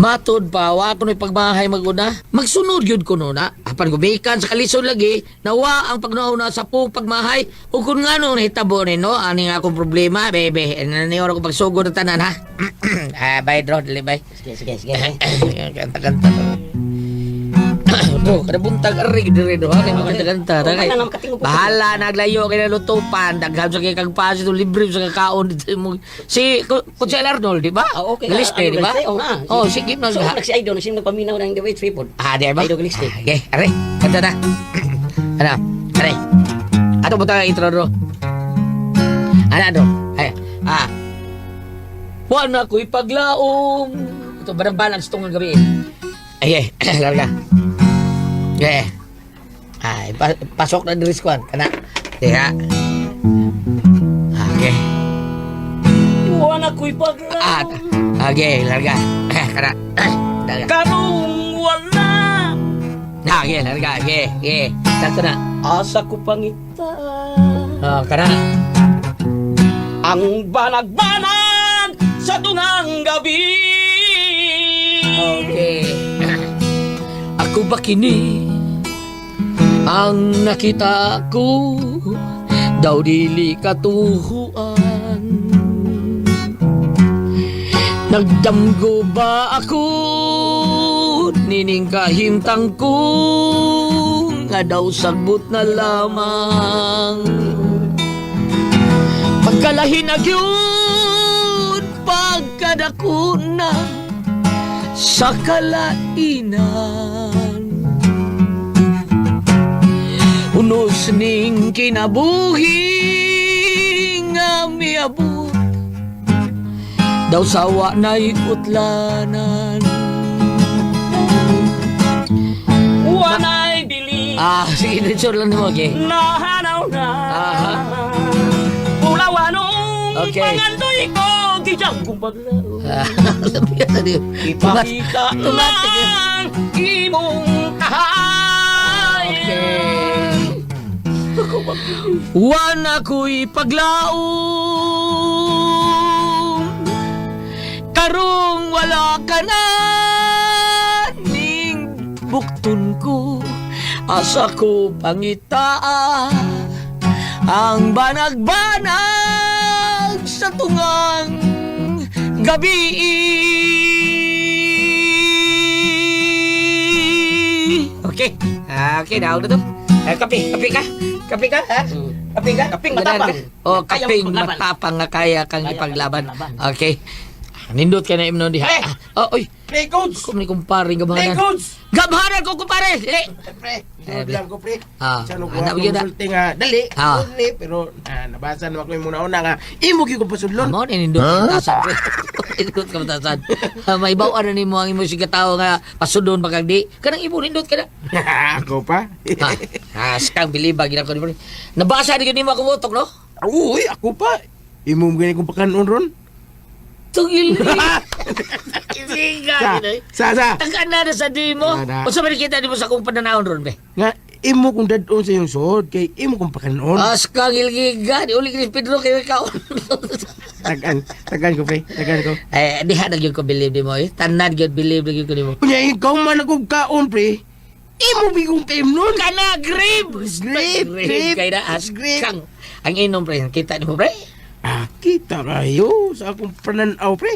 Matod pa, wa ko pagmahay maguna. Magsunod yun ko na. Apan gumikan sa kalisod lagi, nawa ang pagnauna sa pong pagmahay. Ug kung nga nung nahitabo ni no, ani nga akong problema, bebe. Ano ni ko pagsugod ng tanan ha. Ah, bye dro, dali bye. Sige, sige, sige. Kanta-kanta to. Bro, kada buntag ari diri do ha kay magkanta-kanta. Oh, wala na makatingog po. Bahala naglayo kay nalutupan, daghan sa kay kag paso libre sa kakaon dito mo. Si Kutsel Arnold, di ba? Ah, okay. Galiste, di ba? Oh, na. Oh, sige na. So, nagsi Idol, sino nagpaminaw ng The Way Tripod? Ah, di ba? Idol Galiste. Ah, okay, are. Kanta na. Ano? Are. Ato mo tayo intro do. Ano do? Ay, ah. Wala ko'y paglaom. Ito, barang balance itong gabi. Ay, ay, larga. Okay. Ay, pasok na diri squad. Kana. Diha. Okay. Wala ko'y paglaom. Ah, okay, larga. Kana. Larga. Karong wala. Ah, okay, larga. Okay, okay. Sakto na. Asa ko pangita. Oh, kana. Ang banag-banag sa tungang gabi. Okay. Ako ba kini ang nakita ko daw dili katuhuan? Nagdamgo ba ako nining kahimtang ko nga daw sagbot na lamang? Pagkalahin na gyud pagkadako na sa kalainan. Unos ning kinabuhi nga miabot daw sawa na'y utlanan. Wanay bili. Ah, sige, diretso lang nimo, okay. Nahanaw na. Aha. Pulawanong pangandoy ko. Gijang kong paglaom. Ah, sabi ka na. Ipakita Tumatik. ang imong kahay. Okay. Wana ko'y paglaom karong wala ka na ning bukton ko. Asa ko pangitaa ang banag-banag sa tungang gabi? Okay. Ah, okay, na to. Eh, kape, kape ka. Kape ka, ha? Kape ka? Kaping Ganahan matapang. ka? Oh, Kaya kaping mong paglaban. matapang nga kaya kang Kaya kang ipaglaban. ipaglaban. Okay. Nindot ka na imnon diha. Pre! Ah, oh, oy. Pre, coach! Kung ni kumpare Pre, gamhanan. coach! Gamhanan ko kumpare. Dili. Pre, sunod lang ko, pre. Ah, Sa nung anak kuha yun na. kong sulti nga, dali, dali, pero nabasa naman ko yung muna-una nga, imo gyud ko pasudlon. Amo ni nindot huh? Tasan pre. Nindot ka matasan. Ah, may baw na nimo ang imo sige tao nga pasudon pagkag di. Kanang imo nindot ka na. Ako pa? Ha. Ah, skang bilibag gina ko ni pre. Nabasa ni nimo akong utok no? Uy, ako pa. Imo mo gani kong pakanon ron. Tugil. Isiga Sa, ginoy. sa, sa. Tagaan na na sa di mo. Ana. Unsa man kita nimo sa akong pananawon ron be? Nga, imo kong dadon sa iyong suod, kay imo kong pakanon. Askang ilgiga, di uli ni Pedro kay ikaw. Tagan, tagan ko, pre, tagan ko. Eh, diha na gyud ko believe nimo eh. Tanan gyud believe na gyud ko nimo. Kunya, ikaw man akong kaon, pre. Imo bigong kaim nun. Kana grip. Grip, grip, kay na grip. askang. Ang inom pre, kita nimo pre. Ah, kita kayo sa akong pananaw, pre.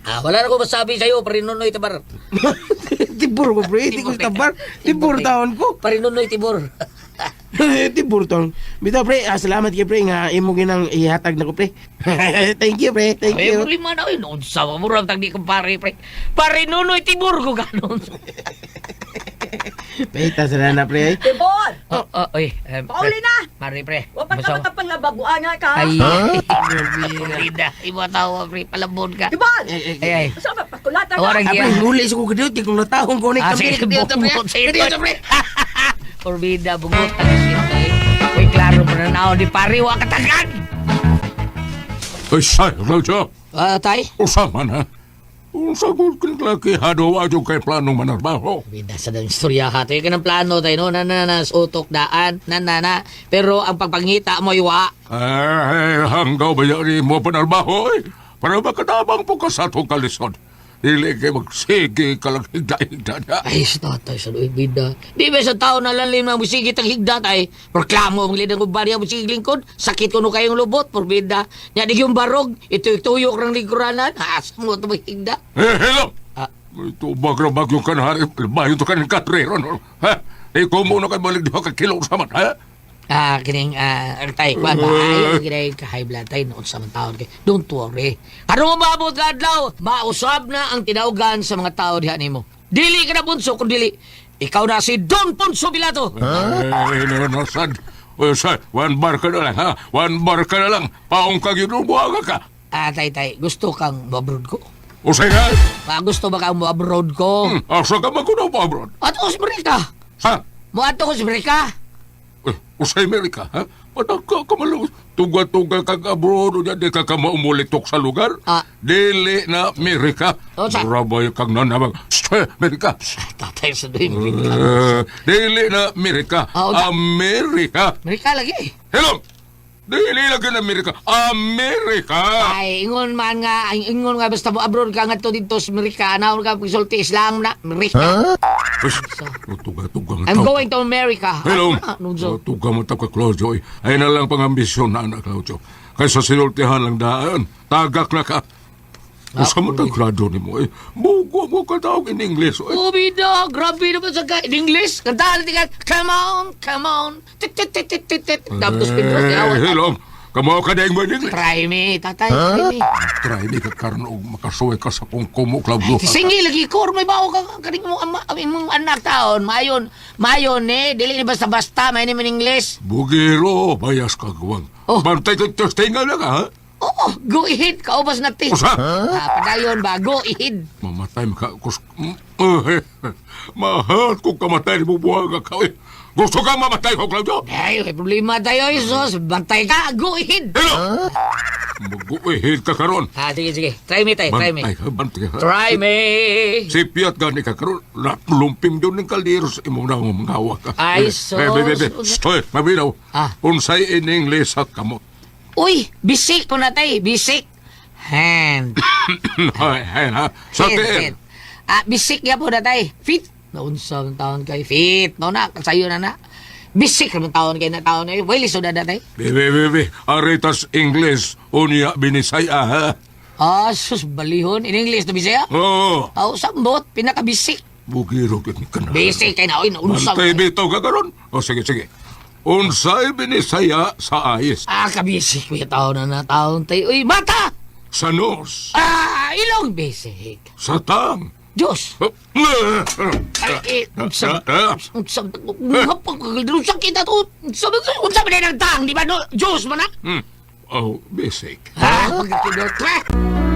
Ah, wala na ko masabi sa'yo, parinunoy tabar. Tibur ko, pre. Di ko sa tabar. Tibur taon ko. Parinunoy tibor. Tibur taon. Bitaw, pre. Ah, salamat kay pre nga imo ginang ihatag na ko, pre. Thank you, pre. Thank Ay, you. problema na yun. Unsa ka murag tag di kumpare pre. Parinunoy tibor ko ganon. Pahita sila na, pre. Tibor! Oh, oh, oy. Eh, pre. Pauli na! Mari pre. Wa pa Masaw- ka matapang nga ka. Ay, Frida, imo tawa pre, palabon ka. Tibor! Ay, ay. Sa pa pakulatan Awara ka. Ah, pre, huli sa ko kadiyot. Kung natahong ko ni Ah, kami. sige, Kadiyot, pre. bungot sa ito. Kadiyot, pre. Forbida, bungot ang isip eh. Uy, klaro pa na nao di pare, wa katagan! Ay, say, Roger. Ah, tay? Usama na. Unsa ko laki hado adyo kay planong manarbaho. Bida sa dang istorya ha. Tayo ka ng plano tayo, no? Na, na, na, sa utok daan, na, na, na. Pero ang pagpangita mo, iwa. Ay, hanggaw ba yari mo panarbaho eh? Para makatabang po ka sa atong kalisod. Dili kay magsige ka lang higda-higda na. Ay, sa tatay, sa luig bida. Di ba sa tao na lalim na musigit ang higda tay? Reklamo ang lidang kubarya musigit lingkod. Sakit kuno kayong lubot, porbida. Nya di yung barog, ito tuyok ng lingkuranan. Asa mo ito higda? Eh, hello! Ah. Ito bagro bagyo ka na hari, bayo to ka ng katrero, no? Ha? Ikaw muna ka balik diha ka kilo sa man, ha? Ah, kining tay, kuan ba? Ay, kining ka high blood tay noon sa mga taon kay. Don't worry. Aron maabot ka adlaw, mausab na ang tinawgan sa mga tao diha nimo. Dili ka na bunso kung dili. Ikaw na si Don Ponso Pilato. Eh, no, no, sad. O, sad, one bar ka na lang, ha? One bar ka na lang. Paong ka ginubuhaga ka. Ah, tay tay, gusto kang mo-abroad ko? O, say nga, Ah, gusto ba kang mo-abroad ko? asa ka magunaw pa, abroad? Ato ko sa Amerika. Ha? Mo-ato ko sa Amerika. Eh, o sa Amerika, ha? Pataka ka malo. Tuga-tuga kag abroad, o di ka ka maumulitok sa lugar. Ah. Dili na Amerika. O, Rabay kang nanamag. Shh, Amerika. Tatay sa doy, Amerika. Eh, dili na Amerika. Ah, unsa? Amerika. Amerika lagi. Hello! Dili lagi na Amerika. Amerika! Ay, ingon man nga, ay, ingon nga basta mo abroad ka ngadto dito sa Amerika, anaon ka pagsulti Islam na, Amerika. Tuga-tuga nga I'm tao. going to America. Hello! Ah, nunso. Tuga mo ka, Claudio. Eh. Ay na lang pangambisyon na anak, Claudio. Kaysa sinultihan lang daan. Tagak na ka. Usa mo tag grado ni mo eh. Bugo mo ka tawag in English. Eh. Oh, bida, grabe naman sa ka. In English, kantahan natin ka, come on, come on. Tit, tit, tit, tit, tit, tit. Tapos Pedro, Eh, awa. hello. Kamo ka dahil mo in English. Try me, tatay, try me. Try me ka karon og makasuway ka sa kong kumo, Claudio. Singi lagi ko, may bao ka kaning mo ama, imong anak taon, mayon, mayon eh, dili ni basta-basta, may ni man English. Bugiro, bayas ka guwang. Oh. Bantay ka testingan na ka, ha? Oo, go ahead, kaubas na ti. Usa? Ah, padayon ba, go ahead. Mamatay maka kus eh, mahal kung kamatay ni bubuhaga ka. Eh. Gusto ka mamatay ko, Claudio? Ay, may problema tayo, Jesus. Bantay ka, go ahead. Hello! Mag-uihid ka karon. Ah, sige, sige. Try me, tay, try me. Bantay ka, bantay ka. Try me. Sipiyat gani ka karon. Lumpim doon ng kaldero sa imong na mga ka. Ay, Eh, sus. Eh, bebe, bebe. Stoy, mabinaw. Ah. Unsay in English sa kamot. Uy, bisik po na tay, bisik. Hand. Ay, ay, ha. Sa Hand, tiil. hand. Ah, bisik ya po na tay. Fit. Naunsa ang taon kay fit. No na, sayo na na. Bisik naman taon kay na taon eh. Wait, lisod na na tay. Bebe, bebe. Aritas English. Unya binisaya, ha? Ah, sus, balihon. In English to Bisaya? Oo. Oh, sambot, pinakabisik. Bugiro gyud ka na. Bisik kay na, oy, naunsa. Bantay bitaw ka karon. O sige, sige. Unsay binisaya sa ayis, Ah, kabisik kuya taon na na taon tay. Uy, mata! sa nose, Ah, ilong bisik. sa tang. Diyos! Ay, eh, sa, sa, sa, kita to, sa, unsa man ang tang, di ba no? Diyos man na? Oh, basic. Ha? Pagkakidot, ha?